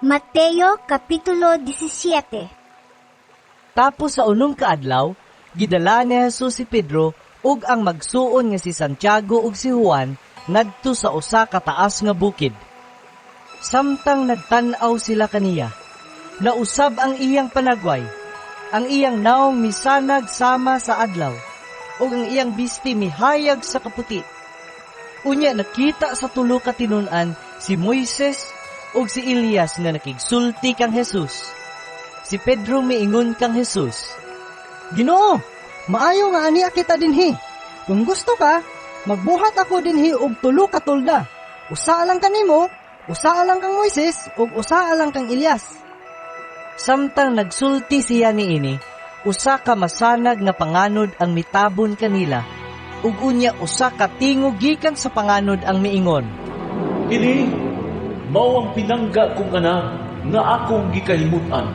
Mateo Kapitulo 17. Tapos sa unom ka adlaw, gidala ni Jesus si Pedro ug ang magsuon nga si Santiago ug si Juan ngadto sa usa ka taas nga bukid. Samtang nagtan-aw sila kaniya, nausab ang iyang panagway, ang iyang nawong misanag sama sa adlaw, ug ang iyang bisti mihayag sa kaputi. Unya nakita sa tulo ka tinun-an si Moises ug si Elias nga nakigsulti kang Jesus. Si Pedro miingon kang Jesus, "Ginoo, maayo nga ania kita dinhi. Kung gusto ka, magbuhat ako dinhi og tulo ka tolda. Usa alang kanimo, usa alang kang Moises, ug usa alang kang Elias." Samtang nagsulti siya niini, usa ka masanag nga panganod ang mitabon kanila, ug unya usa ka tingog gikan sa panganod ang miingon, "Kini mao ang pinangga kong anak nga akong gikahimut-an.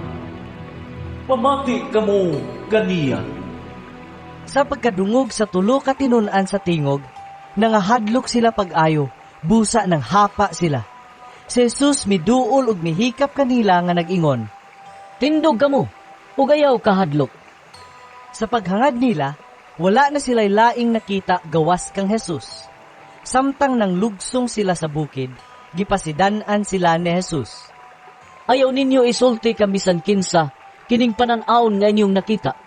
Pamati kamo kaniya." Sa pagkadungog sa tulo ka tinun-an sa tingog, nangahadlok sila pag-ayo, busa nanghapa sila. Si Jesus miduol ug mihikap kanila nga nag-ingon, "Tindog kamo, ug ayaw kahadlok." Sa paghangad nila, wala na sila'y laing nakita gawas kang Jesus. Samtang nanglugsong sila sa bukid, gipasidan-an sila ni Jesus. "Ayaw ninyo isulti kang bisan kinsa kining panan-awon nga inyong nakita,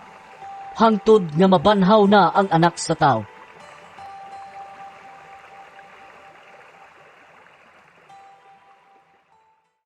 hangtod nga mabanhaw na ang Anak sa Tawo."